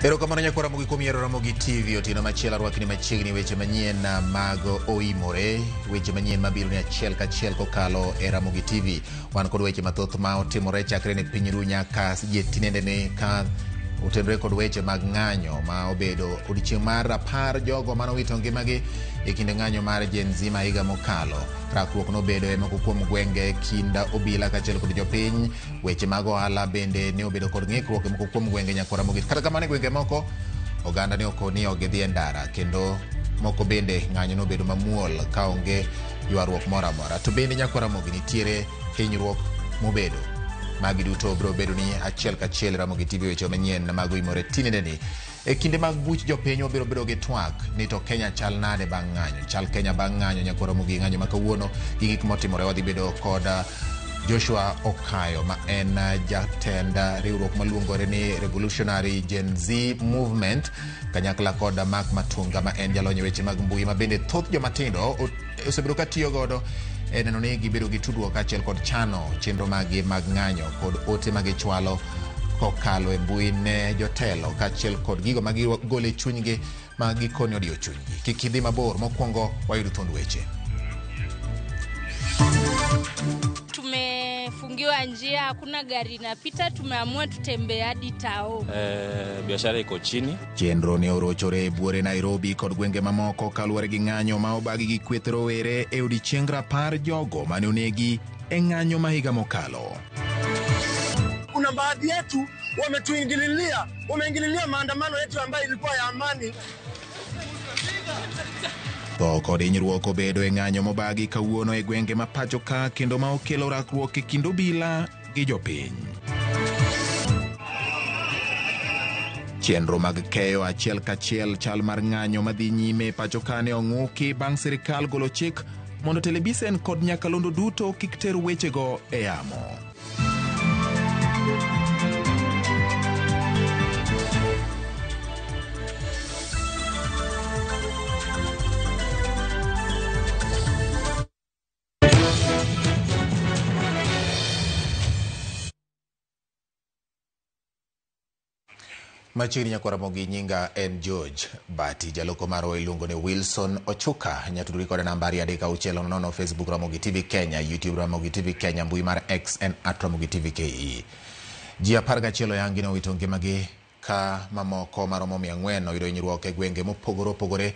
Erokamano nyakwara Ramogi kuom yiero Ramogi TV. Otieno machielo arwakni machiegni weche manyien mag oimore, weche manyien mabiro ni achiel kachiel kokalo e Ramogi TV. Wan kod weche mathoth ma otimore chakre ne piny ru nyaka tinende ni ka otenore kod weche mag ng'anyo ma obedo odiochieng' mar 10 jogo mane owito ngimagi e kinde ng'anyo mar Gen Z ma higa mokalo. Rakruok nobedo e moko kuom gwenge kind obila kaachiel kod jopiny. Weche mag ohala bende ne obedo kod ng'ikruok e moko kuom gwenge nyakwara Ramogi. Kata kamano e gwenge moko oganda ne okoni ok gidhi e ndara kendo moko bende ng'anyo nobedo mamuol kaonge ywaruok moro amora. To bende nyakwara Ramogi nitiere hinyruok mobedo. Magi duto biro bedo ni achiel kachiel Ramogi TV weche manyien mag oimore tinendeni. E kinde mag buch jopiny wabiro bedo gi twak ni to Kenya chal nade bang' ng'anyo. Chal Kenya bang' ng'anyo nyakwara Ramogi ng'anyo ma kawuono gi gik motimore wadhi bedo kod Joshua Okayo ma en jatend riwruok maluongore ni Revolutionary Gen Z Movement kanyakla kod Mark Matunga ma en jalony e weche mag mbui ma bende thoth jomatindo osebedo ka tiyo godo e neno ni gibedo gi tudruok kaachiel kod chano chenro maggi mag ng'anyo kod ote ma gichwalo kokalo e mbui ne jotelo kaachiel kod gigo ma gigolo e chunygi ma gikone odiyo chunygi. Kik idhi mabor, mokwongo wayud thuond weche. Tumefungiwa njia, hakuna gari inapita, tumeamua tutembee hadi tao. Biashara iko chini. Chenro ne orochore e buore Nairobi kod gwenge mamoko kaluwore gi ng'anyo ma obagi gi kweth rowere e odiechieng 10 jogo mane onegi e ng'anyo ma higa mokalo. Kuna baadhi yetu wametuingililia, wameingililia maandamano yetu ambayo ilikuwa ya amani. Tho kod hinyruok obedo e ng'anyo mobagi kawuono e gwenge ma pacho ka kendo ma okelo rakruok e kind obila gi jopiny. Chenro mag keyo achiel kachiel chal mar ng'anyo madhi nyime e pacho ka ne ong'uki bang' sirikal golo chik mondo telebisen kod nyakalondo duto kik ter wechego e yamo. Machiegni nyakwara Ramogi nyinga en George Bati, jaloko marwa iluongo ni Wilson Ochuka. Nyatudori kode namba 23600 Facebook Ramogi TV Kenya, YouTube Ramogi TV Kenya, mbui mar X en @Ramogi TV KE. Ji 11 oyangi ne owito ngimagi ka mamoko maromo 400 oyudo hinyruok e gwenge mopogore opogore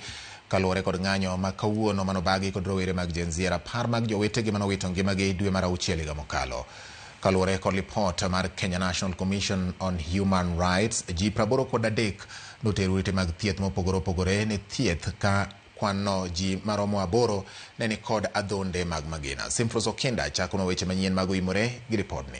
kaluwore kod ng'anyo ma kawuono manobagi kod rowere mag Gen Z 10 mag jowetegi manowito ngimagi dwe mar 6 higa mokalo. Kaluwore kod lipot mar Kenya National Commission on Human Rights, ji 83 noter ute mag thieth mopogore opogore ne thieth ka kwanno ji maromo 8 ne ni kod adhonde mag magina. Simfros Okinda chakonwa weche manyien mag oimore gi ripodni.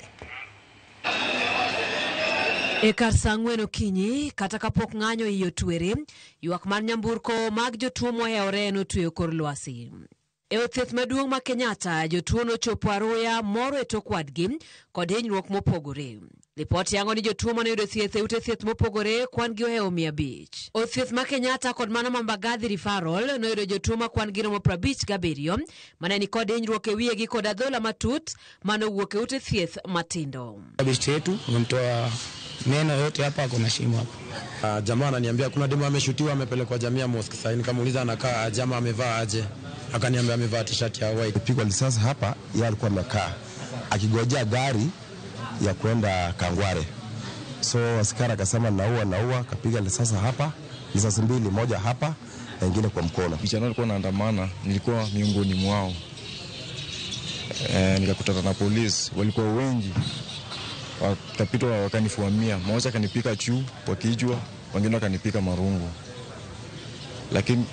E kar saa 4 okinyi, kata kapok ng'anyo iye otwere, ywak mar nyamburko mag jotuo mohewore notweyo kor lwasi. E od thieth maduong' ma Kenyatta, jotuo nochopo aruya moro e tok wadgi kod hinyruok mopogore. Lipot yango ni jotuo mane oyudo thieth e ute thieth mopogore kwan gi ohewo 500. Od thieth ma Kenyatta kod mano ma Mbagathi Referral noyudo jotuo ma kwan gi romo 57 mane ni kod hinyruok e wiyegi kod adhola matut manowuok e ute thieth matindo. Besti yetu wamemtoa meno yote hapa, kuna shimo hapa. Jamaa ananiambia kuna demu ameshutiwa amepelekwa Jamia Mosque. Sasa nikamuuliza anakaa jamaa amevaa aje? Akaniambia amevaa t-shirt ya white. Pigwa risasi hapa, yeye alikuwa amekaa akigojea gari ya kwenda Kangware. So askari akasema naua, akapiga risasi hapa, risasi mbili, moja hapa na nyingine kwa mkono. Vijana walikuwa wanaandamana, nilikuwa miongoni mwao. Nikakutana na polisi, walikuwa wengi. Wakapita wakanifuamia, mmoja akanipika juu kwa kichwa, wengine wakanipika marungu. Lakini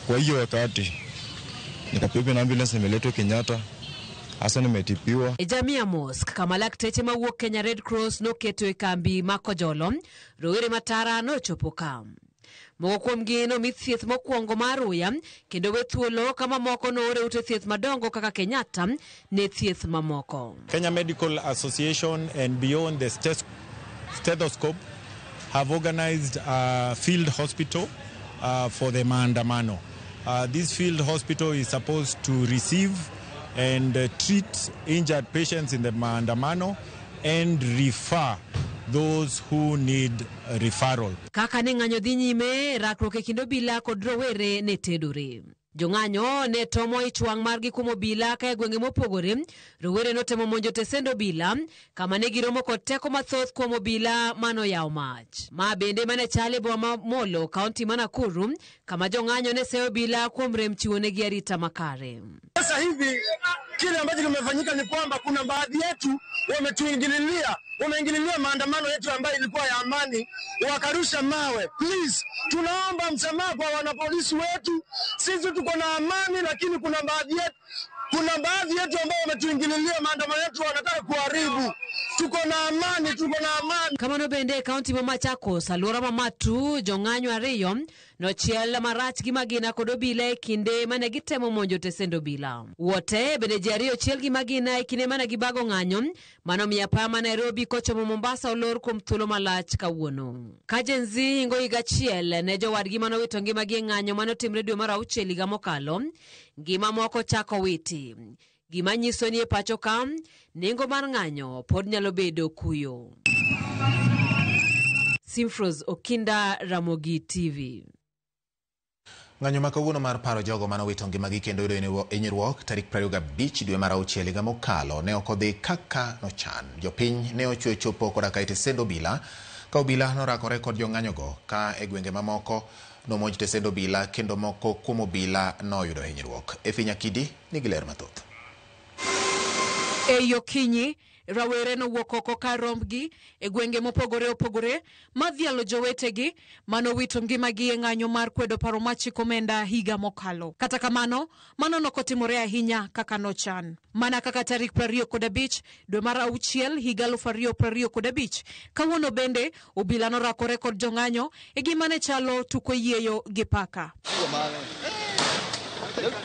kwa hiyo wakati nikapigwa na ambulance nimeletwa Kenyatta, hasa nimetibiwa. E Jamia Mosque kama lakteche mawuok Kenya Red Cross noketo e kambi ma Kojolo, rowere matara nochopo ka. Moko kuomgi nomi thieth mokwongo mar ruya kendo we thuolo kama moko noore ute thieth madongo kaka Kenyatta ne thieth mamoko. Kenya Medical Association and Beyond the Stethoscope have organized a field hospital for the maandamano. This field hospital is supposed to receive and treat injured patients in the maandamano and refer those who need referral. Kaka ne ng'anyo dhi nyime, rakruok e kind obila kod rowere ne tedore. Jong'anyo ne tomo ich wang' margi kuom obila ka e gwenge mopogore, rowere notemo monjo tesend obila kama ne giromo kod teko mathoth kuom obila manoyawo mach. Ma bende mane chal e boma ma Molo, kaunti ma Nakuru, kama jong'anyo ne seyo obila kuom rem chiwonegi arita makare. Sasa hivi kile ambacho kimefanyika ni kwamba kuna baadhi yetu wametuingililia, wameingililia maandamano yetu ambayo ilikuwa ya amani, wakarusha mawe. Please, tunaomba msamaha kwa wanapolisi wetu. Sisi tuko na amani, lakini kuna baadhi yetu ambao wametuingililia maandamano yetu, wanataka kuharibu. Tuko na amani, tuko na amani. Kamano bende e kaunti ma Machakos, alwora ma Matu, jong'anyo ariyo nochiel marach gi magina kod obila e kinde mane gitemo monjo tesend obila. Wote bende ji ariyo ochiel gi magina e kinde mane gibago ng'anyo manomiyo apaya ma Nairobi kochomo Mombasa olor kuom thuolo malach kawuono. Ka Gen Z hingo higa achiel ne jowadgi manowito ngimagi e ng'anyo manotimre dwe mar auchiel higa mokalo, ngima moko chako witi. Gima nyiso ni e pacho ka, nengo mar ng'anyo pod nyalo bedo kuyo. Simfros Okinda, Ramogi TV. Ng'anyo ma kawuono mar paro jogo manowito ngimagi kendo yudo hinyruok tarik 25 dwe mar auchiel higa mokalo ne ok odhi kaka nochan. Jopiny ne ochwe chopo koda ka e tesend obila ka obila norakore kod jong'anyogo ka e gwenge mamoko nomonj tesend obila kendo moko kuom obila noyudo hinyruok. Efi Nyakidi nigi ler mathoth. Ei okinyi, rawere nowuok oko kar rombgi e gwenge mopogore opogore madhialo jowetegi manowito ngimagi e ng'anyo mar kwedo paro machiko omenda higa mokalo. Kata kamano, mano nokotimore ahinya kaka nochan. Mana kaka tarik 25 dwe mar auchiel higa 2025, kawuono bende obila norakore kod jong'anyo e gima ne chalo tuko yieyo gi paka.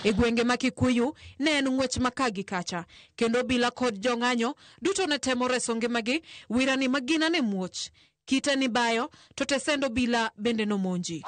E gwenge ma Kikuyu ne en ng'wech ma ka gi kacha kendo obila kod jong'anyo duto ne temo reso ngimagi wirani magina ne muoch kite ni bayo to tesend obila bende nomonji.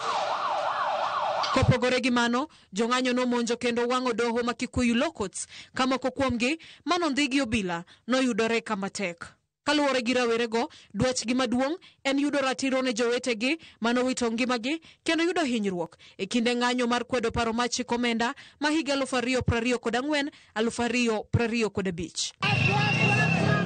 Kopogore gi mano, jong'anyo nomonjo kendo wang'o doho ma Kikuyu Law Courts ka moko kuomgi manondhi gi obila noyudore kama tek. Kaluwore gi rawerego, dwachgi maduong' en yudo ratiro ne jowetegi manowito ngimagi kendo yudo hinyruok e kinde ng'anyo mar kwedo paro machiko omenda ma higa 2024 2025.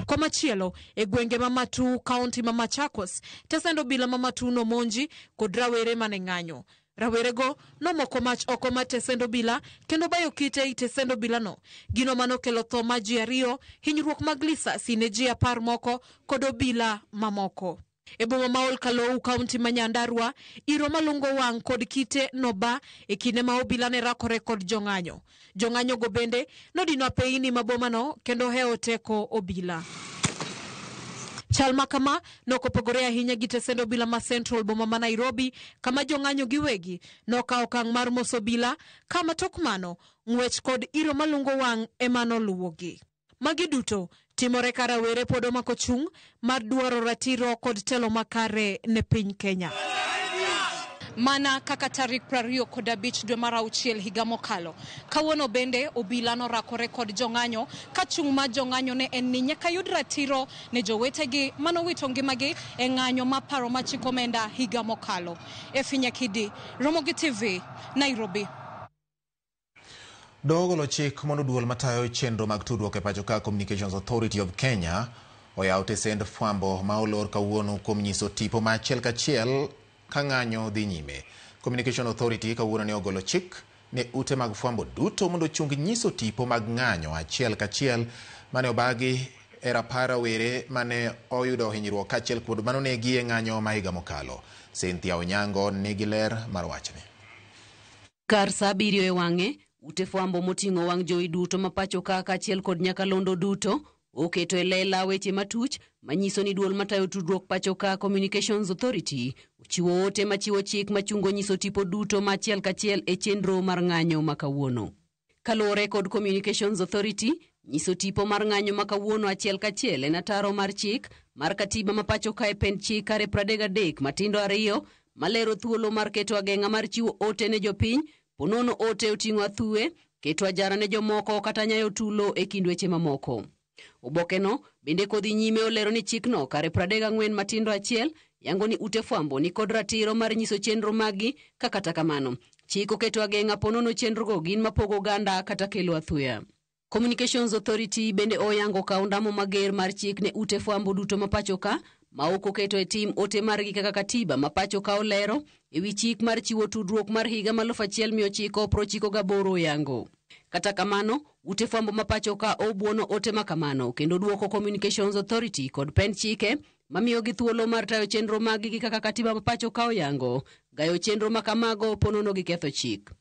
Komachielo, e gwenge ma Matu, kaunti ma Machakos, tesend obila ma Matu nomonji kod rawere mane ng'anyo. Rawerego nomoko mach oko mar tesend obila kendo bayo kite ei tesend obilano. Gino manokelo tho mar ji ariyo, hinyruok mag lisasi ne ji 10 moko kod obila mamoko. E boma ma Olkalou, kaunti ma Nyandarua, iro malungo wang' kod kite noba e kinde ma obila ne rakore kod jong'anyo. Jong'anyo go bende nodino apeini ma bomano kendo hewo teko obila. Chal ma kama nokopogore ahinya gi tesend obila ma Central boma ma Nairobi kama jong'anyo giwegi nokawo okang' mar moso obila kama tok mano ng'wech kod iro malungo wang' ema noluwogi. Magi duto timore ka rawere pod omako chung' mar dwaro ratiro kod telo makare ne piny Kenya. Mana kaka tarik 25 dwe mar auchiel higa mokalo, kawuono bende obila norakore kod jong'anyo ka chung' mar jong'anyo ne en ni nyaka yud ratiro ne jowetegi manowito ngimagi e ng'anyo ma paro machiko omenda higa mokalo. Efi Nyakidi, Ramogi TV, Nairobi. Doho ogolo chik mondo duol matayo chenro mag tudruok e pacho ka Communications Authority of Kenya oyaw tesend fwambo ma olor kawuono kuom nyiso tipo ma achiel kachiel ka ng'anyo dhi nyime. Communication Authority kawuono ne ogolo chik ne ute mag fwambo duto mondo ochung nyiso tipo mag ng'anyo achiel kachiel mane obagi e rapar rawere mane oyudo hinyruok kaachiel kod manonegi e ng'anyo ma higa mokalo. Cynthia Onyango nigi ler mar wachni. Kar sa 7 e wang'e, ute fwambo moting'o wang' jowi duto ma pacho ka kaachiel kod nyakalondo duto oketo e lela weche matuch manyiso ni duol matayo tudruok pacho ka Communications Authority ochiwo ote machiwo chik machungo nyiso tipo duto ma achiel kachiel e chenro mar ng'anyo ma kawuono. Kaluwore kod Communications Authority, nyiso tipo mar ng'anyo ma kawuono achiel kachiel en ataro mar chik mar katiba ma pacho ka e pend chik kare 33 matindo ariyo malero thuolo mar keto ageng'a mar chiwo ote ne jopiny ponono ote oting'o athuwe, keto ajara ne jomoko kata nyayo tulo e kind weche mamoko. Obokeno bende kodhi nyime olero ni chikno kare 34 matindo 1 yango ni ute fwambo ni kod ratiro mar nyiso chenro maggi ka kata kamano chik oketo ageng'a ponono chenrogo gin mapogo oganda kata kelo athuya. Communications Authority bende oyango ka ondamo mager mar chik ne ute fwambo duto ma pacho ka ma ok oketo e tim ote margi kaka katiba ma pacho ka olero ewi chik mar chiwo tudruok mar higa 1998 oyango. Kata kamano, ute fwambo ma pacho ka obuono ote ma kamano kendo duoko Communications Authority kod pend chike mamiyogi thuolo mar tayo chenro maggi gi kaka katiba ma pacho ka oyango, gayo chenro ma kamago ponono gi ketho chik.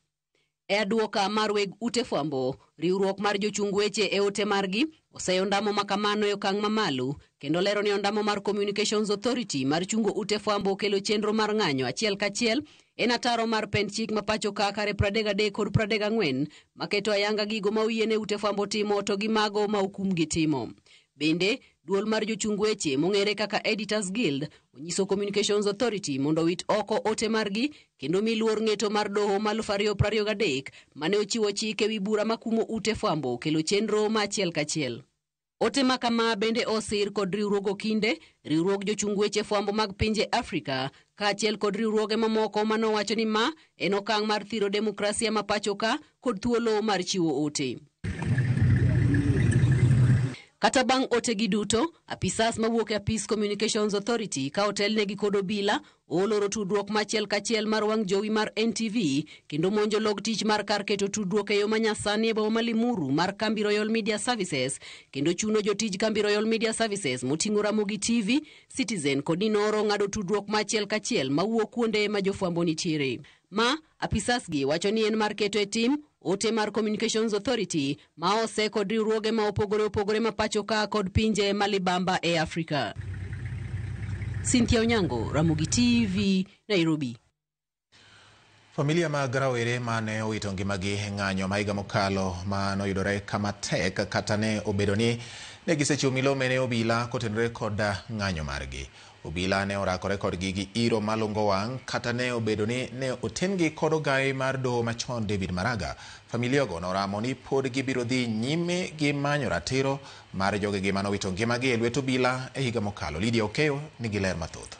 E aduoka mar weg ute fwambo, riwruok mar jochung weche e ote margi oseyo ondamo ma kamano e okang' mamalo kendo lero ni ondamo mar Communications Authority mar chungo ute fwambo kelo chenro mar ng'anyo achiel kachiel en ataro mar pend chik ma pacho ka kare 33 kod 34 maketo ayanga gigo ma oyiene ute fwambo timo to gi mago ma okumgi timo. Bende, duol mar jochung weche mong'ere kaka Editors Guild onyiso Communications Authority mondo owit oko ote margi kendo mi luor ng'eto mar doho ma 2023 mane ochiwo chik ewi bura makumo ute fwambo kelo chenro ma achiel kachiel. Ote ma kama bende osir kod riwruog okinde, riwruog jochung weche fwambo mag pinje Afrika, kaachiel kod riwruoge mamoko manowacho ni ma en okang' mar thiro demokrasia ma pacho ka kod thuolo mar chiwo ote. Kata bang' otegi duto, apisas mawuok e apis Communications Authority ka otelnegi kod obila oloro tudruok machiel kachiel mar wang' jowi mar NTV kendo monjo log tich mar kar keto tudruok e yo manyasani e boma ma Limuru mar kambi Royal Media Services kendo chuno jotij kambi Royal Media Services moting'o Ramogi TV, Citizen kod Inoro ng'ado tudruok machiel kachiel mawuok kuonde ma jofwambo nitiere. Ma apisas gi wacho ni en mar keto e tim ote mar Communications Authority ma ose kod riwruoge ma opogore opogore ma pacho ka kod pinje ma libamba e Afrika. Cynthia Onyango, Ramogi TV, Nairobi. Familia mag rawere mane owito ngimagi e ng'anyo ma higa mokalo ma noyudore kama tek kata ne obedo ni ne gisechiwo milome ne obila kotenore kod ng'anyo margi. Obila ne orakore kodgi gi iro malungo wang' kata ne obedo ni ne oten-gi kod ogai mar doho machon David Maraga. Familia go noramo ni pod gibiro dhi nyime gi manyo ratiro mar jogegi manowito ngimagi e lwet obila e higa mokalo. Lydia Okeyo nigi ler mathoth.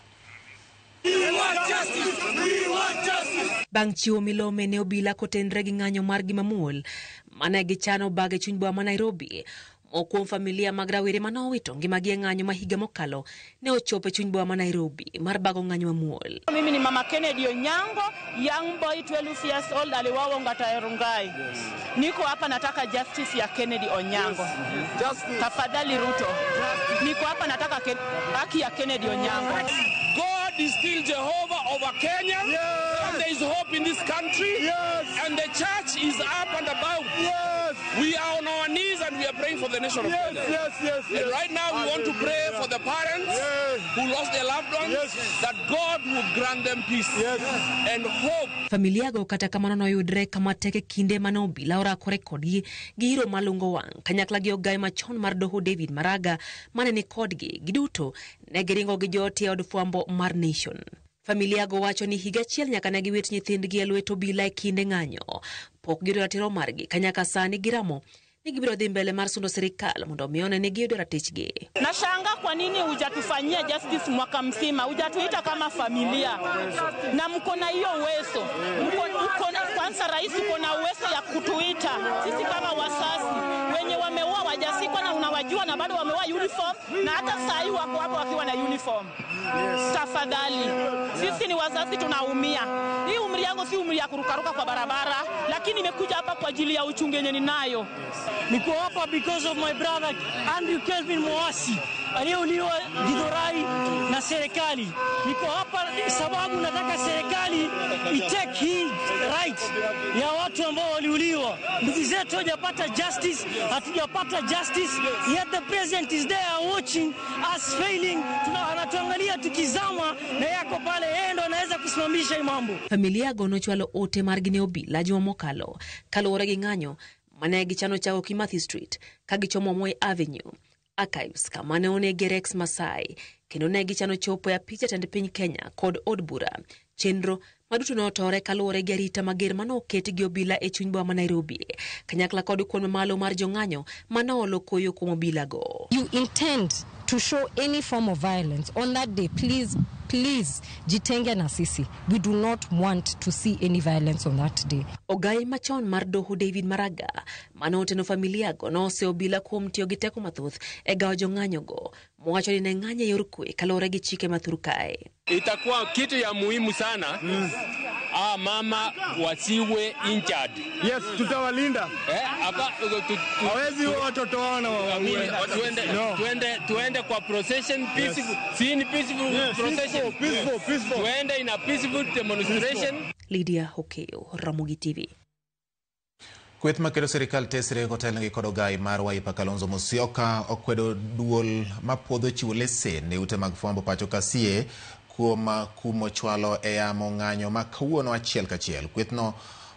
Bang' chiwo milome ne obila kotenre gi ng'anyo margi mamuol mane gichano bag e chuny boma ma Nairobi, moko kuom familia mag rawere mane owito ngimagi e ng'anyo ma higa mokalo ne ochopo e chuny boma ma Nairobi mar bago ng'anyo mamuol. Mimi ni Mama Kennedy Onyango, young boy 12 years old, aliwawa Ongata Rongai. Yes. Niko hapa nataka justice ya Kennedy Onyango. Yes. Justice. Tafadhali Ruto. Justice. Niko hapa nataka haki ya Kennedy Onyango. God is still Jehovah over Kenya. Yes. And there is hope in this country. Yes. And the church is up and about. Yes. We are on our knees and we are praying for the nation of Kenya. Yes, yes, yes. And right now we want to pray for the parents who lost their loved ones, that God will grant them peace and hope. Familia go kata kamano noyudre kama tek e kinde mane obila orakore kodgi gi iro malungo wang' kanyakla gi ogai machon mar doho David Maraga mane ni kodgi giduto ne giringo gi joot e od fwambo mar Nation. Familia go wacho ni higa achiel nyaka ne giwit nyithindgi e lwet obila e kinde ng'anyo. Pok giyudo ratiro margi kanyaka sani giramo ni gibiro dhi mbele mar sundo sirikal mondo omi one ni giyudo ratichgi. Nashangaa kwa nini hujatufanyia justice mwaka mzima, hujatuita kama familia, na mko na hiyo uwezo. Kwanza rais uko na uwezo ya kutuita sisi kama wazazi wenye wameoa wajasikwa na unawajua na bado wameoa uniform na hata saa hii wako hapo wakiwa na uniform. Yes. Tafadhali, sisi ni wazazi tunaumia. Hii umri yangu si umri ya kurukaruka kwa barabara, lakini nimekuja hapa kwa ajili ya uchungu yenye ninayo. Niko hapa because of my brother Andrew Kelvin Mwasi aliyeuliwa Githurai na serikali. Niko hapa sababu nataka serikali itake hii right ya watu ambao waliuliwa. Ndugu zetu hawajapata justice, hatujapata justice, yet the president is there watching us failing. Anatuangalia tukizama na yako pale, yeye ndo anaweza kusimamisha hii mambo. Familia go nochwalo ote margi ne obila juma mokalo kaluwore gi ng'anyo mane gichano chako Kimathi Street ka gichomo Moi Avenue Archives kama ne onege Rex Masai kendo ne gichano chopo e apis jatend piny Kenya kod od bura, chenro Maduto notore kaluwore gi arita mager mane oket gi obila e chuny boma ma Nairobi, kanyakla kod kwan mamalo mar jong'anyo mane oolo koyo kuom obilago. You intend to show any form of violence on that day, please, please, jitenge na sisi. We do not want to see any violence on that day. Ogai machon mar doho David Maraga mane oteno familiago nose obila kuom tiyo gi teko mathoth e gawo jong'anyogo, mowacho ni ne ng'anyo e yor kwe kaluwore gi chike ma thur kae. Itakuwa kitu ya muhimu sana. Mama wasiwe injured. Yes, tutawalinda. Hapa Hawezi watoto wao na tuende, No. tuende kwa procession peaceful. Yes. Si ni peaceful Yes, procession. Peaceful, peaceful, peaceful. Tuende in a peaceful demonstration. Lydia Okeo, Ramogi TV. Kweth makedo sirikal tesre kotelnegi kod ogai mar Wiper Kalonzo Musyoka okwedo duol mapuodho chiwo lesen ne ute mag fwambo pacho ka sie kuom kumo chwalo e yamo ng'anyo ma kawuono achiel kachiel. Kwethno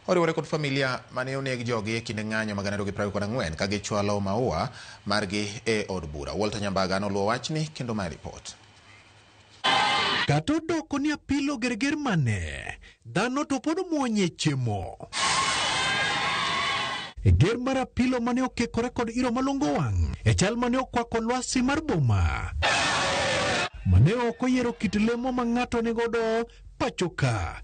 oriwore kod familia mane oneg jogi e kinde ng'anyo mag 2024 ka gichwalo maua margi e od bura. Walter Nyambaga noluwo wachni kendo mae ripot. Kata odoko ni apilo gerger mane, dhano to pod muonye chiemo. E ger mar apilo mane okekore kod iro malongo wang' e chal mane okwako lwasi mar boma mane ok oyiero kit lemo ma ng'ato nigodo pacho ka.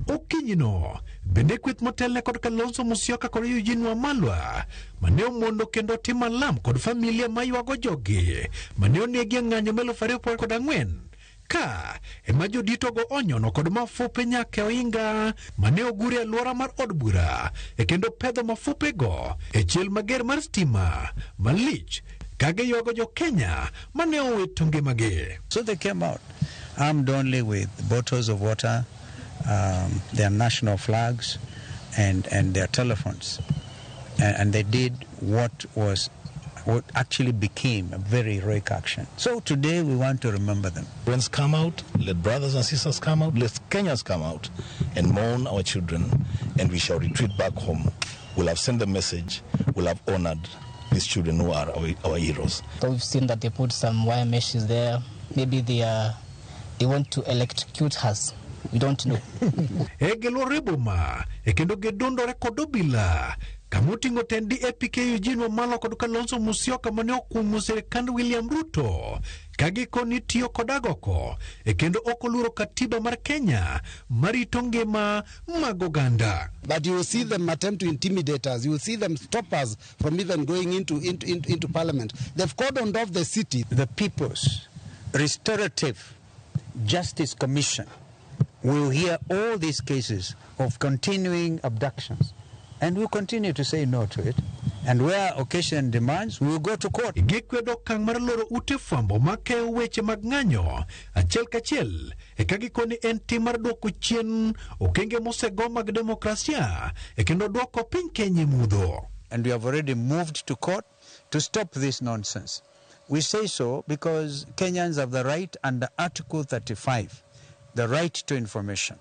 Okinyino bende kweth motelne kod Kalonzo Musyoka kod Eugene Wamalwa mane omondo kendo timo alam kod familia maywago jogi mane onegi e ng'anyo mar 2024 ka ema joditogo onyono kod mafupe nyaka e ohinga mane ogur e alwora mar od bura e kendo pedho mafupego e chiel mager mar stima malich ka giywago jo Kenya mane owito ngimagi. So they came out armed only with bottles of water, their national flags, and their telephones. And they did what actually became a very heroic action. So today we want to remember them. Friends come out, let brothers and sisters come out, let Kenyans come out and mourn our children, and we shall retreat back home. We'll have sent the message, we'll have honored these children who are our heroes. So we've seen that they put some wire meshes there. Maybe they want to electrocute us. We don't know. E giluoro e boma e kendo gidundore kod obila kamoting'o tend DAP-K Eugene Wamalwa kod Kalonzo Musyoka mane okuong'o sirikand William Ruto ka gikoni tiyo kod agoko e kendo ok oluoro katiba mar Kenya marito ngima mag oganda. But you will see them attempt to intimidate us. You will see them stop us from even going into parliament. They've cordoned off the city. The People's Restorative Justice Commission will hear all these cases of continuing abductions, and we'll continue to say no to it. And where occasion demands, we'll go to court. Gikwedo okang' mar loro ute fwambo makeyo weche mag ng'anyo achiel kachiel e ka gikoni en tim mar duoko chien okenge mosego mag demokrasia e kendo duoko piny Kenya e mudho. And we have already moved to court to stop this nonsense. We say so because Kenyans have the right under Article 35, the right to information.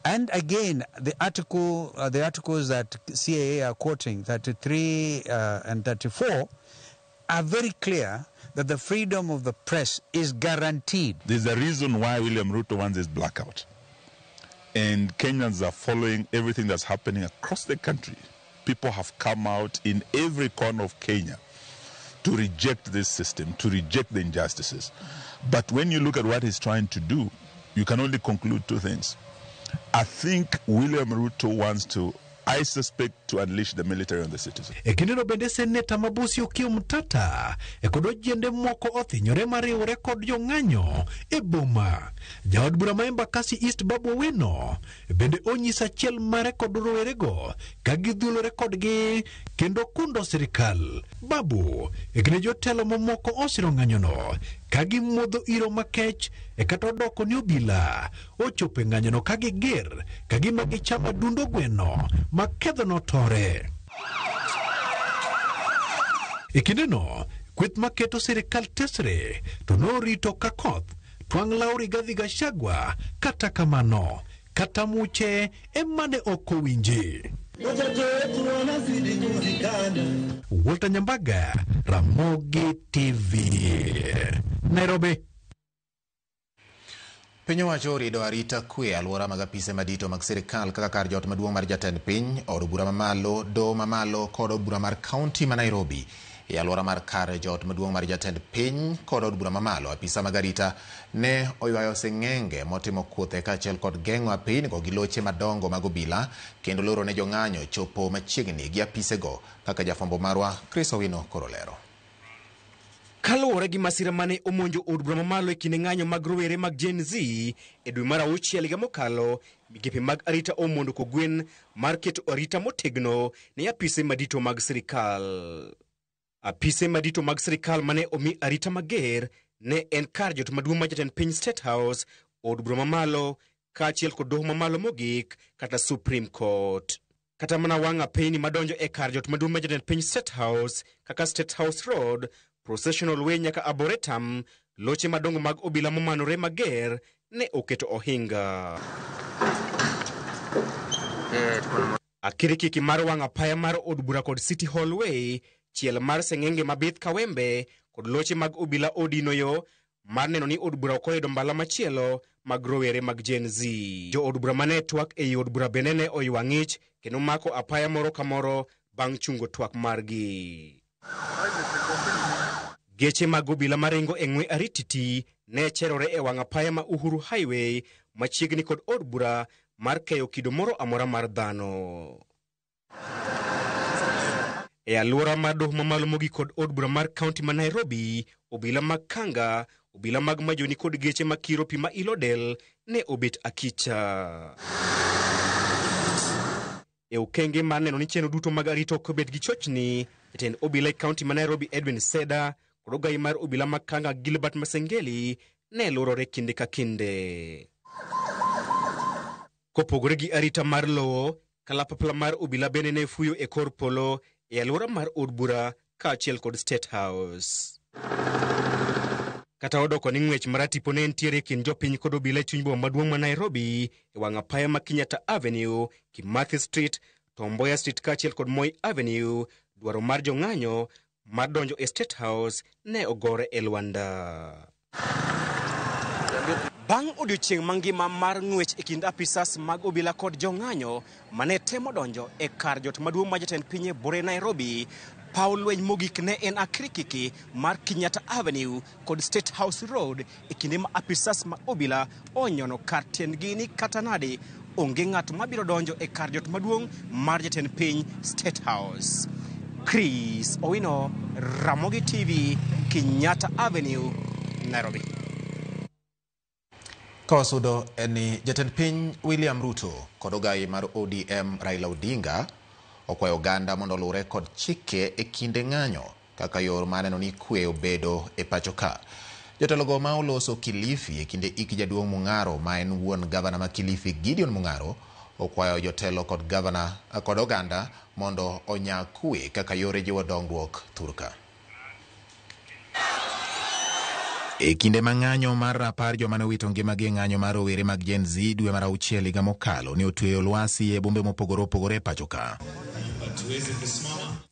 And again, the articles that CAA are quoting, 33 and 34, are very clear that the freedom of the press is guaranteed. There's a reason why William Ruto wants this blackout. And Kenyans are following everything that's happening across the country. People have come out in every corner of Kenya to reject this system, to reject the injustices. But when you look at what he's trying to do, you can only conclude two things. I think William Ruto wants to, I suspect, to unleash the military on the citizens. E kindeno bende seneta ma Busia Okiya Omtatah e kod ojiende moko othinyore mariwore kod jong'anyo e boma. Jaod bura ma Embakasi East Babu Owino bende onyiso achiel mare kod rowerego ka gidhulore kodgi kendo kundo sirikal. Babu e kinde jotelo mamoko osiro ng'anyono ka gimodho iro makech e kata odoko ni obila ochopo e ng'anyono ka giger ka gima gichamo adundo gweno ma kedho notore. E kindeno, kweth maketo sirikal tesre to norito ka koth twang' law Rigathi Gachagua kata kamano kata muche ema ne ok owinji. Watoto wetu wanazidi kuzikana. Walter Nyambaga, Ramogi TV, Nairobi. Piny owacho orido arita kwe e alwora mag apise madito mag sirikal kaka kar jot maduong' mar jatend piny, od bura mamalo, doho mamalo kod od bura mar kaunti ma Nairobi. E alwora mar kar jot maduong' mar jatend piny kod od bura mamalo, apisa mag arita ne oywayo sing'enge motimo kuthe kaachiel kod geng'o apeynigo gi loche madongo mag obila kendo loro ne jong'anyo chopo machiegni gi apisego kaka jafwambo marwa Chris Owino koro lero. Kaluwore gi masira mane omonjo od bura mamalo e kinde ng'anyo mag rowere mag Gen Z e dwe mar auchiel higa mokalo, migepe mag arita omondo kogwen mar keto arita motegno ne apise madito mag sirikal. Apise madito mag sirikal mane omi arita mager ne en kar jot maduong' mar jatend piny State House, od bura mamalo, kaachiel kod doho mamalo mogik kata Supreme Court. Kata mana wang' apeyni madonjo e kar jot maduong' mar jatend piny State House kaka State House Road, Processional Way nyaka Arboretum, loche madongo mag obila momanore mager ne oketo ohinga. Akirikiki mar wang' apaya mar od bura kod City Hall Way, chiel mar seng'enge mabith kawembe kod loche mag obila odino yo mar neno ni od bura ok oyudo mbala machielo mag rowere mag Gen Z. Jo od bura mane twak ei od bura bende ne oywa ng'ich kendo mako apaya moro ka moro bang' chungo twak margi. Geche mag obila maringo e ng'we arititi ne cherore e wang' apaya ma Uhuru Highway machiegni kod od bura mar keyo kido moro amora mar dhano. E alwora mar doho mamalo mogik kod od bura mar kaunti ma Nairobi, obila mag Kanga, obila mag Majoni kod geche makiro pi ma ilo del ne obet akicha. E okenge mar neno ni chenro duto mag arita ok obed gi chochni, jatend obila e kaunti ma Nairobi Edwin Seda kod ogai mar obila mag Kanga Gilbert Masengeli ne lurore kinde ka kinde. Kopogore gi arita mar lowo, kalapapla mar obila bende ne fuyo e kor polo e alwora mar od bura kaachiel kod State House. Kata odoko ni ng'wech maratipo ne nitiere e kind jopiny kod obila e chuny boma maduong' ma Nairobi e wang' apaya ma Kenyatta Avenue, Kimathi Street, Tom Mboya Street kaachiel kod Moi Avenue, dwaro mar jong'anyo mar donjo e State House ne ogore e lwanda. Bang' odiochieng' mangima mar ng'wech e kind apisas mag obila kod jong'anyo mane temo donjo e kar jot maduong' ma jatend piny e bore Nairobi, paw lweny mogik ne en akirikiki mar Kenyatta Avenue kod State House Road e kinde ma apisas mag obila onyono kar tiendgi ni kata nade onge ng'at mabiro donjo e kar jot maduong' mar jatend piny State House. Chris Owino, Ramogi TV, Kenyatta Avenue, Nairobi. Kawasudo en ni jatend piny William Ruto kod ogai mar ODM Raila Odinga okwayo oganda mondo oluwre kod chike e kinde ng'anyo kaka yor mar neno ni kwe obedo e pacho ka. Jotelogo ma oloso Kilifi e kinde ik jaduong' Mung'aro ma en wuon gavana ma Kilifi Gideon Mung'aro okwayo jotelo kod gavana kod oganda mondo onya kwe kaka yore jiwo dongruok thurka. E kinde ma ng'anyo mar rapar joma ne owito ngimagi e ng'anyo mar rowere mag Gen Z dwe mar auchiel higa mokalo ne otweyo lwasi e bombe mopogore opogore e pacho ka.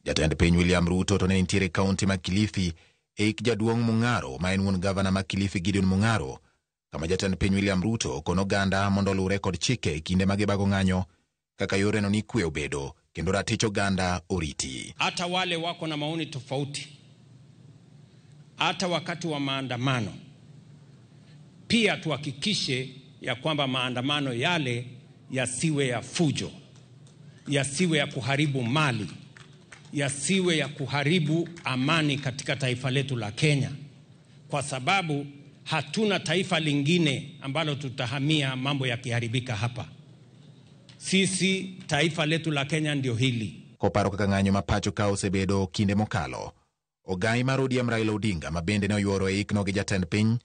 Jatend piny William Ruto to ne nitiere e kaunti ma Kilifi e ik jaduong' Mung'aro ma en wuon gavana ma Kilifi Gideon Mung'aro, kama jatend piny William Ruto okono oganda mondo oluwre kod chike e kinde ma gibago ng'anyo kaka yor neno ni kwe obedo kendo ratich oganda oriti. Hata wale wako na maoni tofauti, hata wakati wa maandamano pia tuhakikishe ya kwamba maandamano yale yasiwe ya fujo, yasiwe ya kuharibu mali, yasiwe ya kuharibu amani katika taifa letu la Kenya, kwa sababu hatuna taifa lingine ambalo tutahamia mambo yakiharibika hapa. Sisi taifa letu la Kenya ndio hili. Koparo kaka ng'anyo ma pacho ka osebedo kinde mokalo, ogai mar ODM Raila Odinga ma bende ne oyuoro e ikno gi jatend piny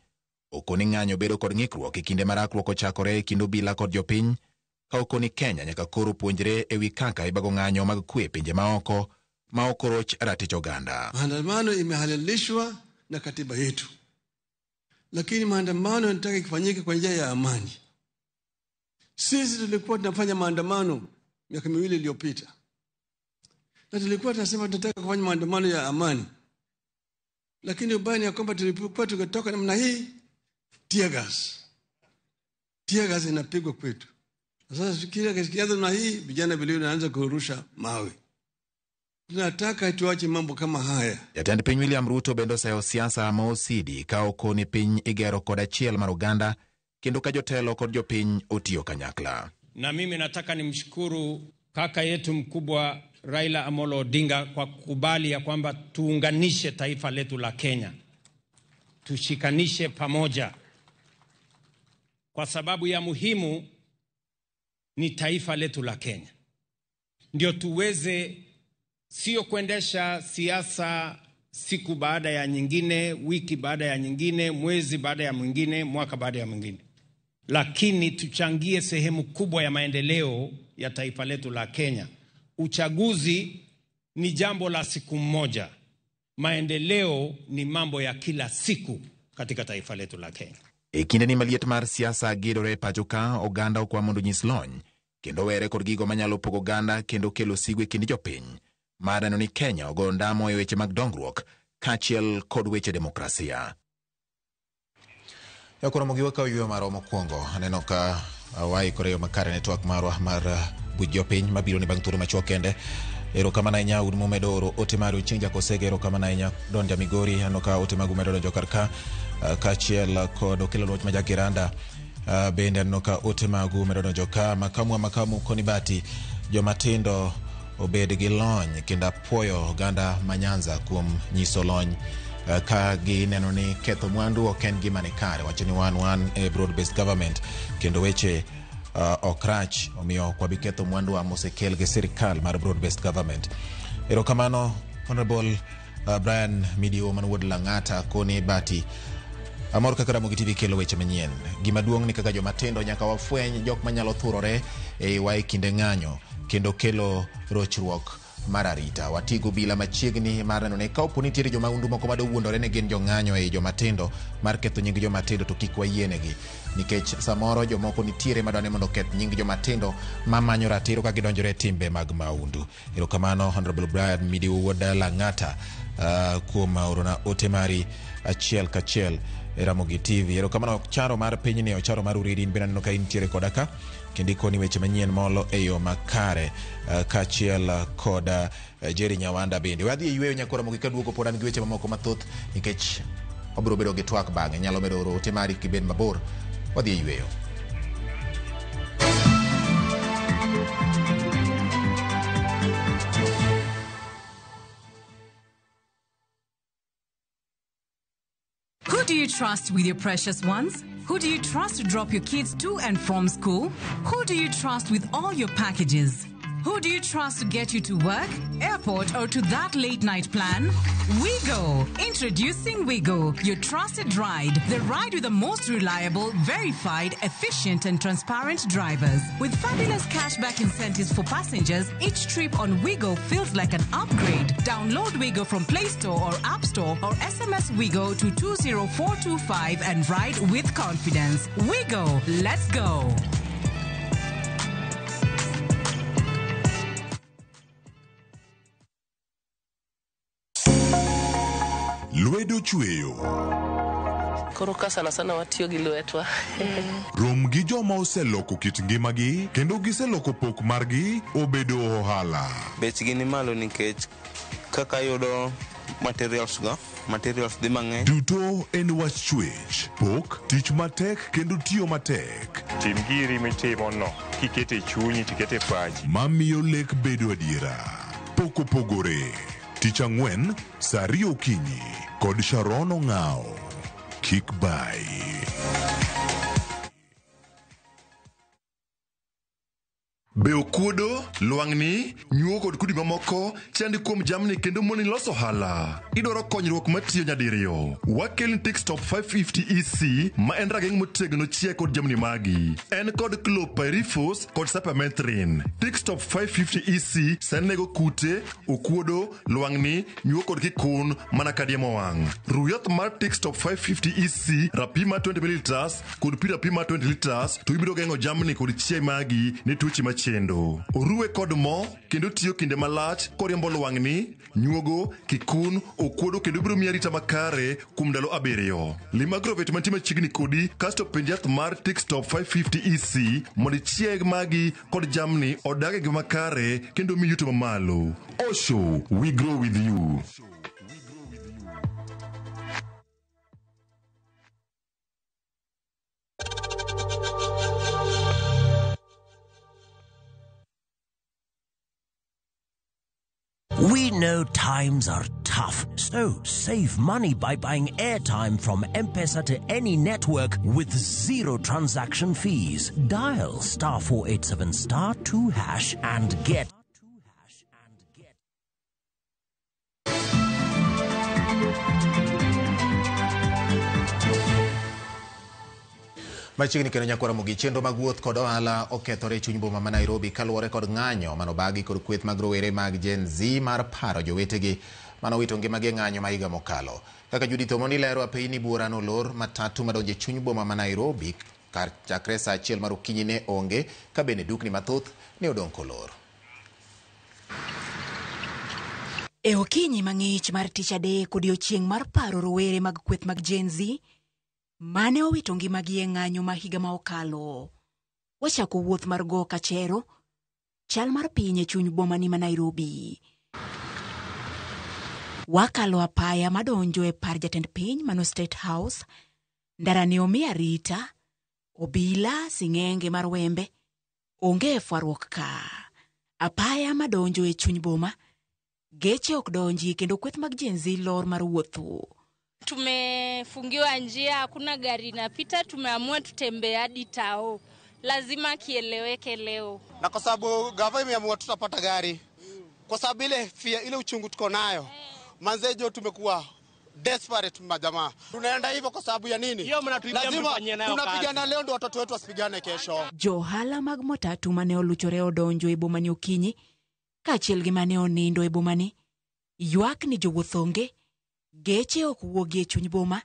okoni ng'anyo bedo kod ng'ikruok e kinde ma rakruok ochakore e kind obila kod jopiny, ka okoni Kenya nyaka koro puonjre ewi kaka ibago ng'anyo mag kwe e pinje maoko ma ok oroch ratich oganda. Maandamano imehalalishwa na katiba yetu, lakini maandamano yanataka ifanyike kwa njia ya amani. Sisi tulikuwa tunafanya maandamano miaka miwili iliyopita, na tulikuwa tunasema tunataka kufanya maandamano ya amani, lakini ubaya ni ya kwamba tulipokuwa tukitoka namna hii, tear gas, Tear gas inapigwa kwetu. Sasa fikiria kiasi na hii vijana vile wanaanza kurusha mawe. Tunataka tuache mambo kama haya. Jatend piny William Ruto bende oseyo siasa ma osidi ka okoni piny igero kod achiel mar oganda kendo ka jotelo kod jopiny otiyo kanyakla. Na mimi nataka nimshukuru kaka yetu mkubwa Raila Amolo Odinga kwa kukubali ya kwamba tuunganishe taifa letu la Kenya, tushikanishe pamoja, kwa sababu ya muhimu ni taifa letu la Kenya, ndio tuweze sio kuendesha siasa siku baada ya nyingine, wiki baada ya nyingine, mwezi baada ya mwingine, mwaka baada ya mwingine, lakini tuchangie sehemu kubwa ya maendeleo ya taifa letu la Kenya. Uchaguzi ni jambo la siku moja, maendeleo ni mambo ya kila siku katika taifa letu la Kenya. E kindeni maliet mar siasa gedore e pacho ka, oganda okwa mondo onyis lony kendo were kod gigo manyalo pogo oganda kendo kelo sigu e kind jopiny mar neno ni Kenya ogoyo ndamo e weche mag dongruok kaachiel kod weche demokrasia. Koro wakawo yueyo marwa mokwongo. Aneno ka waikore yo makare ne twak marwa mar buch jopiny mabiro ni bang' thuolo machuok kende. Erokamano ahinya un mumedo oro ote maru chieng' Jakosege, erokamano ahinya Donja Migori, aneno ka ote magu medo donjo kar ka kaachiel kod Okelo Loch ma Jakiranda. Bende aneno ka ote magu medo donjo ka. Makamu wa makamu Konibati, jomatindo obed gi lony kendo apuoyo oganda ma Nyanza kuom nyiso lony ka gineno ni ketho mwandu ok en gima ni kare. Wacho ni wan e broad based government kendo weche ok rach, omiyo ok wabi ketho mwandu wa mosekel gi sirikal mar broad based government. Erokamano Honorable Brian Midio man wuod Lang'ata koni Bati. Amor kaka Ramogi TV kelo weche manyien. Gima duong' ni kaka jomatindo nyaka wafweny jok manyalo thurore e iwa e kinde ng'anyo kendo kelo rochruok mar arita. Watigo bila machiegni mar neno ni ka opo nitiere jomahundu moko madowuondore ni gin jong'anyo ei jomatindo mar ketho nying jomatindo to kik wayienegi, nikech samoro jomoko nitiere madwa ni mondo oketh nying jomatindo mamanyo ratiro ka gidonjore e timbe mag mahundu. Erokamano Honorable Brian Midiwo wuod Lang'ata kuom orona ote mari achiel kachiel e Ramogi TV. Erokamano Ocharo mar pinyni, Ocharo mar Uriri, in bende aneno ka intiere koda ka kendo ikoni weche manyien molo e yo makare kaachiel kod Jerry Nyawanda bende. Wadhi e yweyo nyakora Ramogi kaduogo pod an gi weche mamoko mathoth nikech wabiro bedo gi twak bang'e. Inyalo medo oro ote mari kibed mabor. Wadhi e yweyo. Who do you trust with your precious ones? Who do you trust to drop your kids to and from school? Who do you trust with all your packages? Who do you trust to get you to work, airport, or to that late night plan? Wego! Introducing Wego, your trusted ride. The ride with the most reliable, verified, efficient, and transparent drivers. With fabulous cashback incentives for passengers, each trip on Wego feels like an upgrade. Download Wego from Play Store or App Store or SMS Wego to 20425 and ride with confidence. Wego, let's go! Lwedo chweyo. Koro ka sana sana watiyo gi lwetwa. Rom gi joma oseloko kit ngimagi kendo giseloko pok margi obedo ohala. Bechgi ni malo nikech kaka yudo materials go, materials dhi mang'eny. Duto en wach chwech, pok, tich matek kendo tiyo matek. Tim giri mitimo no, kikete chunyi tikete pachi. Mamiyo lek bedo adiera. Pok opogore. Tich ang'wen, saa ariyo okinyi kod Sharon Ong'ao. Kik bai. Be okuodo, lwang'ni, nyuo kod kudi mamoko chandi kuom jamni kendo moni loso ohala. Idwaro konyruok matiyo nyadiriyo. Wakelni Tickstop 550 EC ma en rageng' motegno chiaye kod jamni magi. En kod chlorpyrifos kod cypermethrin. Tickstop 550 EC sani nego kute, okuodo, lwang'ni, nyuo kod kikun mana ka diemo wang'. Ru yath mar Tickstop 550 EC rapim mar 20 ml kod pi rapim mar 20 liters to ibiro geng'o jamni kod chiaye magi ne tuoche machielo. kendo. Oruwe kod mo kendo tiyo kinde malach koriembo lwang'ni, nyuogo, kikun, okuodo kendo biro miyi arita makare kuom ndalo 7. Lim agrovet mantie machiegni kodi kasto penj yath mar Tickstop 550 EC mondo ichieg magi kod jamni odag e ngima makare kendo miyi yuto mamalo. Osho, we grow with you. We know times are tough, so save money by buying airtime from M-Pesa to any network with zero transaction fees. Dial *487 *2# and get Machiegni kendo nyakwara Ramogi, chenro mag wuoth kod ohala okethore e chuny boma ma Nairobi kaluwore kod ng'anyo manobagi kod kweth mag rowere mag Gen Z mar paro jowetegi manowito ngimagi e ng'anyo ma higa mokalo. Kaka Judith Omondi lero, apeyni buora nolor matatu madonjo e chuny boma ma Nairobi kar chakre saa 1 mar okinyi ne onge, ka bende dukni mathoth ne odong' kolor. E okinyi mang'ich mar tich adek odiochieng' mar paro rowere mag kweth mag Gen Z mane owito ngimagi e ng'anyo ma higa ma okalo. Wachako wuoth mar go kachero, chal mar piny e chuny boma ni ma Nairobi. Wakalo apaya madonjo e par jatend piny mano State House, ndara ne omi arita, obila, sing'enge mar wembe, onge fwaruok ka. Apaya madonjo e chuny boma, geche ok donji kendo kweth mag Gen Z lor mar wuotho. Tumefungiwa njia, hakuna gari inapita, tumeamua tutembee hadi tao. Lazima kieleweke leo. Na kwa sababu gava imeamua tutapata gari. Kwa sababu ile fia, ile uchungu tuko nayo. Manzejo tumekuwa desperate majamaa. Tunaenda hivyo kwa sababu ya nini? Lazima tunapigana leo ndio watoto wetu wasipigane kesho. Johala mag matatu mane oluchore odonjo e boma ni okinyi, kaachiel gi mane onindo e boma ni, ywak ni jowuoth onge. Geche ok wuogi e chuny boma,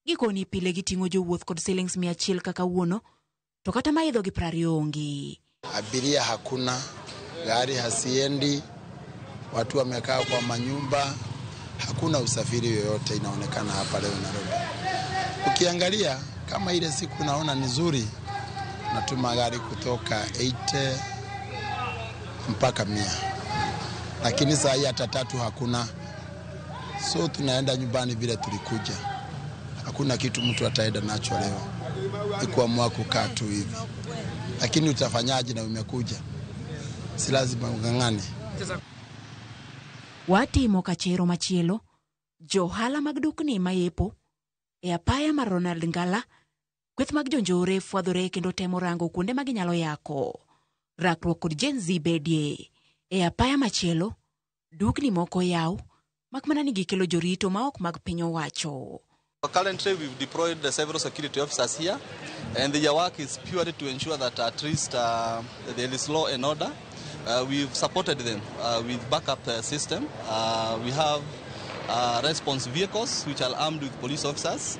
gikoni pile giting'o jowuoth kod silings 100 kaka wuono, to kata maidho gi 20 onge. Abiria hakuna, gari hasiendi, watu wamekaa kwa manyumba, hakuna usafiri yoyote inaonekana hapa leo Nairobi. Ukiangalia kama ile siku naona ni nzuri, natuma gari kutoka 80 mpaka 100. Lakini saa hii hata 3 hakuna. So tunaenda nyumbani vile tulikuja. Hakuna kitu mtu ataenda nacho leo. Ni kuamua kukaa tu hivi. Lakini utafanyaje na umekuja? Si lazima ung'ang'ane. Watimo kachero machielo, johala mag dukni mayepo, e apaya mar Ronald Ngala, kweth mag jonjore fwadhore kendo temo rango kuonde ma ginyalo yako. Rakruok kod Gen Z bedie. E apaya machielo, dukni moko yaw, mak mana ni gikelo jorito ma ok mag piny owacho. Currently, we've deployed several security officers here, and their work is purely to ensure that at least there is law and order. We've supported them with backup system. We have response vehicles which are armed with police officers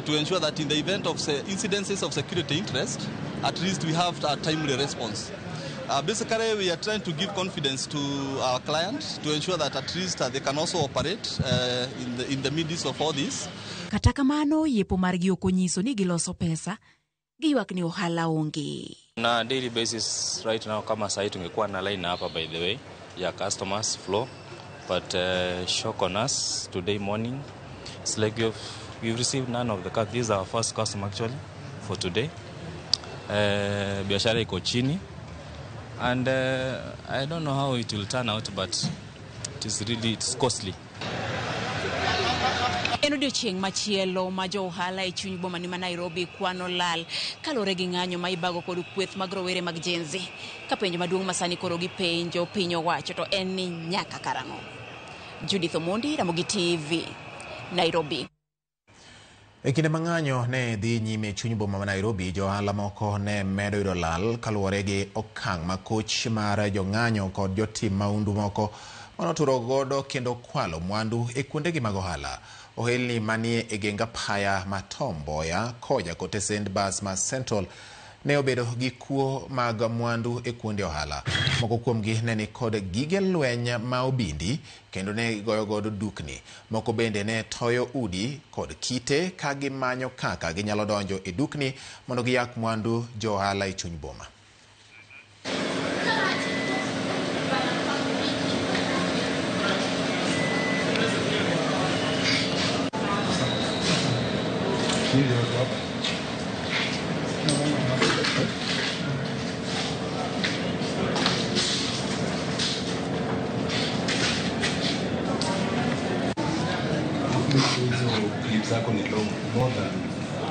to ensure that in the event of incidences of security interest, at least we have a timely response. Basically, we are trying to give confidence to our clients to ensure that at least they can also operate in the midst of all this. Kata kamano, yepo margi ok onyiso ni giloso pesa, giywak ni ohala onge. Na daily basis right now, kama sahi tungekuwa na line hapa by the way ya customers flow, but shock on us today morning. It's like we've received none of the customers. This is our first customer actually for today. Biashara iko chini. And I don't know how it will turn out, but it is really, it's costly. En odiochieng' machielo ma jo ohala e chuny boma ni ma Nairobi kwano lal kaluwore gi ng'anyo ma ibago kod kweth mag rowere mag Gen Z. Ka penjo maduong' ma sani koro gipenjo piny owacho to en ni nyaka karang'o. Judith Omondi, Ramogi TV, Nairobi. E kinde ma ng'anyo ne dhi nyime e chuny boma ma Nairobi, jo ohala moko ne medo yudo lal kaluwore gi okang' ma koch mar jong'anyo kod jotim mahundu moko manoturo godo kendo kwalo mwandu e kuondegi mag ohala. Ohelni manie e geng apaya ma Tom Mboya koja kod tesend bas ma Central ne obedo gi kuo mag mwandu e kuonde ohala. Moko kuomgi ne ni kod gige lweny ma obindi kendo ne gigoyo godo dukni. Moko bende ne toyo udi kod kite ka gimanyo kaka ginyalo donjo e dukni mondo giyak mwandu jo ohala e chuny boma. Clip zako ni long, more than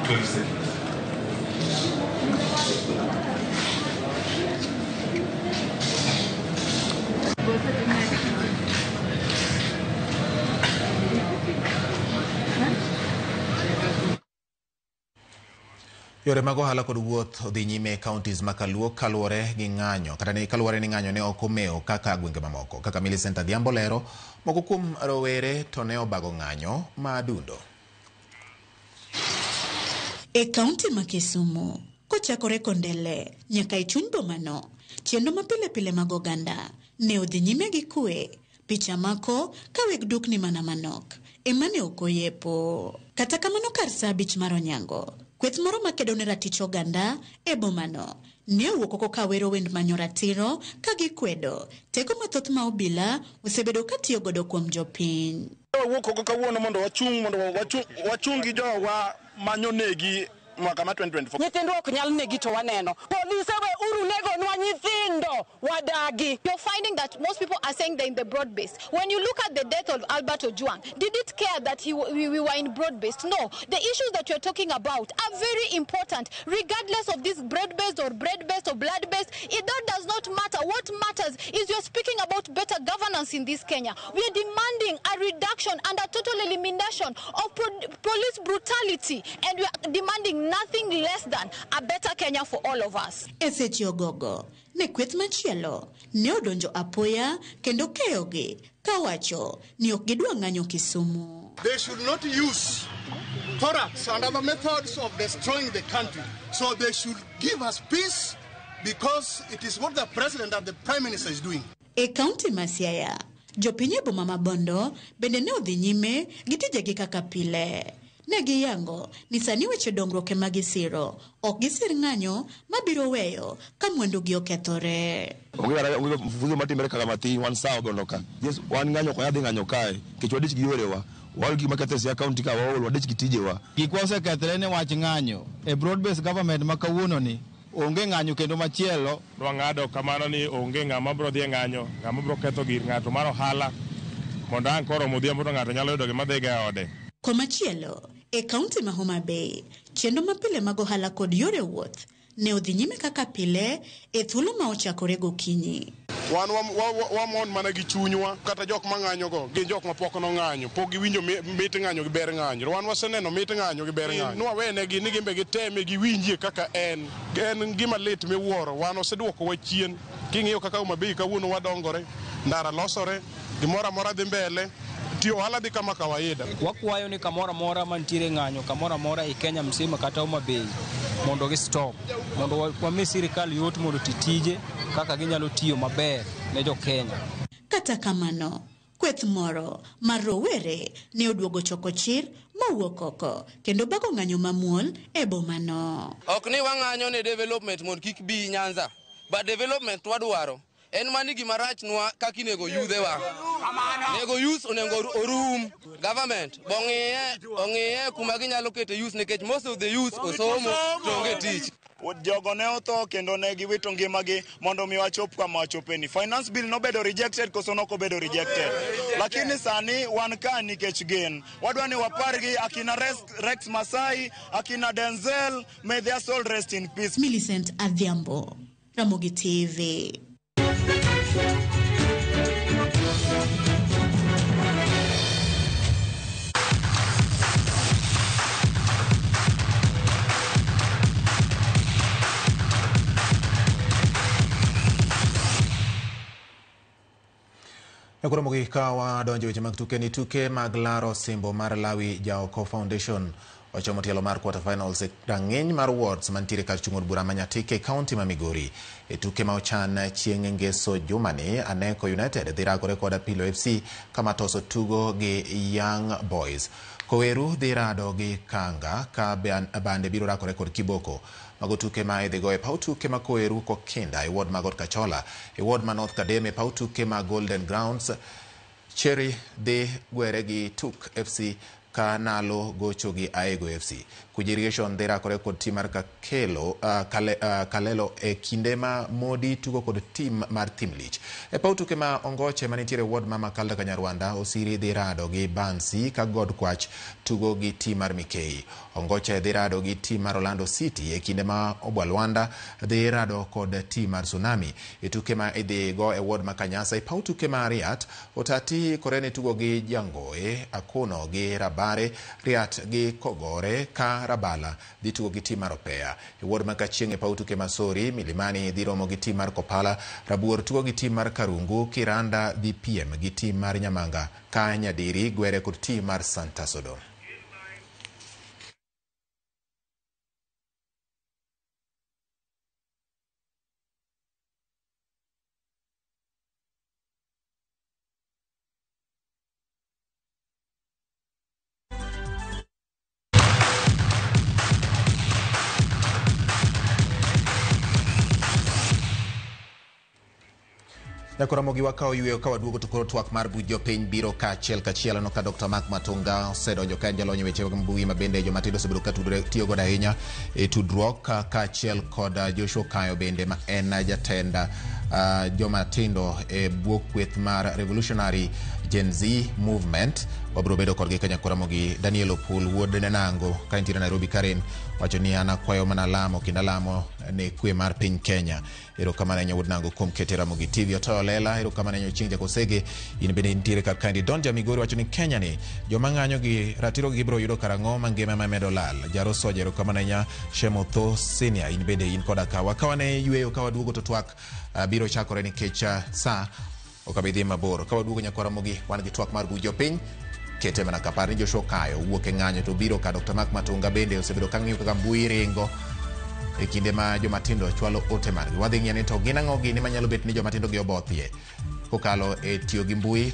12 seconds. Yore mag ohala kod wuoth odhi nyime e counties ma Kaluo kaluwore gi ng'anyo kata ni kaluwore ni ng'anyo ne ok omewo kaka gwenge mamoko. Kaka Millicent Adhiambo lero, moko kuom rowere to ne obago ng'anyo ma adundo. E kaunti ma Kisumu, kochakore Kondele nyaka e chuny bomano, chenro mapile pile mag oganda ne odhi nyime gi kwe. Picha mako ka weg dukni mana manok ema ne ok oyepo. Kata kamano kar saa 5 mar onyango, kweth moro makedo ne ratich oganda e bomano ne owuok oko ka wero wend manyo ratiro ka gikwedo teko mathoth ma obila osebedo ka tiyo godo kuom jopiny. Wawuok oko kawuono mondo wachung' mondo wachung gi jowa manyo negi mwaka ma 2024. Nyithindwa ok nyal negi to waneno. Polise we uru negonwa nyithindo wadagi. You're finding that most people are saying they're in the broad base. When you look at the death of Albert Ojwang, did it care that we were in broad based? No. The issues that you're talking about are very important, regardless of this bread-based or bread-based or blood-based. That does not matter. What matters is you're speaking about better governance in this Kenya. We are demanding a reduction and a total elimination of police brutality, and we are demanding nothing less than a better Kenya for all of us. E seche ogogo, ne kweth machielo ne odonjo apoya kendo keyogi kawacho ni ok gidwa ng'anyo Kisumu. They should not use products and other methods of destroying the country. So they should give us peace because it is what the president and the prime minister is doing. E kaunti ma Siaya, jopiny e boma ma Bondo bende ne odhi nyime gi tijegi kaka pile. Ne giyango ni sani weche dongruok ema gisiro, ok gisir ng'anyo mabiro weyo ka mwandugi okethore. Onge fuzo matimore kaka matin wan sawa Bondo ka. Yes, wan ng'anyo ok wadhi ng'anyo kae nikech wadich gi yorewa. Waol gik maketho e Siaya County ka waol wadich gi tijewa. Gikwa osekethre ne wach ng'anyo. E broad based government ma kawuono ni onge ng'anyo kendo machielo. Nwang'ado kamano ni onge ng'ama biro dhi e ng'anyo, ng'ama biro ketho gir ng'ato mar ohala mondo ang' koromo odhiambo to ng'ato nyalo yudo gima dhigo e ode. Komachielo, e kaunti ma Homa Bay, chenro mapile mag ohala kod yore wuoth ne odhi nyime kaka pile e thuolo ma ochakore gokinyi. Wan wamon mana gi chunywa kata jok mang'anyogo gin jok mapok nong'anyo, pok giwinjo mit ng'anyo gi ber ng'anyo. Wan waseneno mit ng'anyo gi ber ng'anyo. Nwawenegi ni gimbe giteme giwinjie kaka en. En gima lit miwuoro, wan oseduokowa chien. King'iyo kaka Homa Bay kawuono wadongore, ndara losore, gimoro amora dhi mbele. Tiyo ohala dhi kama kawaida. Wakwayo ni kamoro amora mantiere ng'anyo, kamoro amora e Kenya mzima kata Homa Bay mondo gi stop, mondo wami sirikal yot mondo oti tije kaka ginyalo tiyo maber ne jo Kenya. Kata kamano, kweth moro mar rowere ne oduogo choko chir mowuok oko kendo bago ng'anyo mamuol e bomano. Ok ni wang'anyo ne development mondo kik bi Nyanza, but development wadwaro. En mani gima rach nwa kaka inego yudhewa. Nego youth onego orum. Government bong'iye kuma ginyalo kete youth nikech most of the youth osomo to onge tich. Jogo ne otho kendo ne giwito ngimagi mondo mi wachop kama wachopeni. Finance bill nobedo rejected koso nokobedo rejected. Lakini sani wan ka nikech gin. Wadwa ni wapargi akina Rex Masai, akina Denzel, may their soul rest in peace. Millicent Adhiambo, Ramogi TV. Koro mogik ka wadonjo weche mag tuke ni tuke mag laro osimbo mar Lawi Jaoko Foundation Ochomo tielo mar quarter finals e rang'iny mar wards mantiere kar chung' od bura ma Nyatike e kaunti ma Migori. E tuke ma ochan chieng' ngeso jumani, Aneko United dhi rakore kod Apilo FC ka Matoso tugo gi Young Boys. Koweru dhi rado gi Kanga ka bande biro rakore kod Kiboko. Mago tuke ma idhi go e paw tuke ma Koweru Kokinda e ward ma Got Kachola. E ward ma North Kademe paw tuke ma Golden Grounds, Cherry dhi gwere gi Tuk FC ka Nalo gocho gi Aego FC. Kuja Irrigation dhi rakore kod tim mar Kakelo, Kalelo e kinde ma Modi tugo kod tim mar Thimlich. E paw tuke ma Ongoche manitiere e ward ma Makalda Kanyarwanda, Osiri dhi rado gi Bansi ka God Kwach tugo gi tim mar Mikei. Ongoche dhi rado gi tim mar Orlando City e kinde ma Obwalwanda dhi rado kod tim mar Tsunami. E tuke ma idhi go e ward ma Kanyasa e paw tuke ma Riat, Otati korene tugo gi Jangoe, Akono gi Rabare, Riat gi Kogore ka Rabala dhi tugo gi tim mar Opea. E ward ma Kachieng' e paw tuke ma Sori, Milimani dhi romo gi tim mar Kopala, Rabuor tugo gi tim mar Karungu, Kiranda dhi piem gi tim mar Nyamanga ka Nyadiri gwere kod tim mar Santa Sodom. Nyakoromogi wakawo yweyo ka waduogo to koro twak mar buch jopiny biro kaachiel kachiel. Aneno ka Dr. Mark Matunga osedonjo ka en jalony e weche mag mbui ma bende jomatindo osebedo ka tudore tiyo godo ahinya e tudruok kaachiel kod Joshua Kayo bende ma en jatend jomatindo e bwo kweth mar Revolutionary Gen Z Movement. Wabiro bedo kodgi ka Nyakoromogi. Daniel Opul wuod Nenango ka entiere Nairobi Karen wacho ni an akwayo mana lamo kendo alamo ne kwe mar piny Kenya. Erokamano ahinya wuod Nango kuom kete Ramogi TV. Otoyo Lela, erokamano ahinya Ochieng' Jakosege, in bende intiere kar kaendi. Don Jamigori wacho ni Kenya ni joma ng'anyo gi ratiro gi gibiro yudo karang'o ma ngima ma medo lal. Jaro Soja, erokamano ahinya. Shemotho Senior, in bende in koda ka. Wakawane yweyo ka waduogo to twak biro chakore nikech sa ok abi dhi mabor. Ka waduogo nyakwa Ramogi, wan gi twak mar buch jopiny. Kete mana kapar ni Joshua Kayo wuok e ng'anyo to biro ka Dr. Mark Matunga bende osebedo ka ng'iyo kaka mbui ringo e kinde ma jomatindo chwalo ote margi. Wadhi ng'iyo ni to gin ang'o gini manyalo bet ni jomatindo gi obothie kokalo e tiyo gi mbui.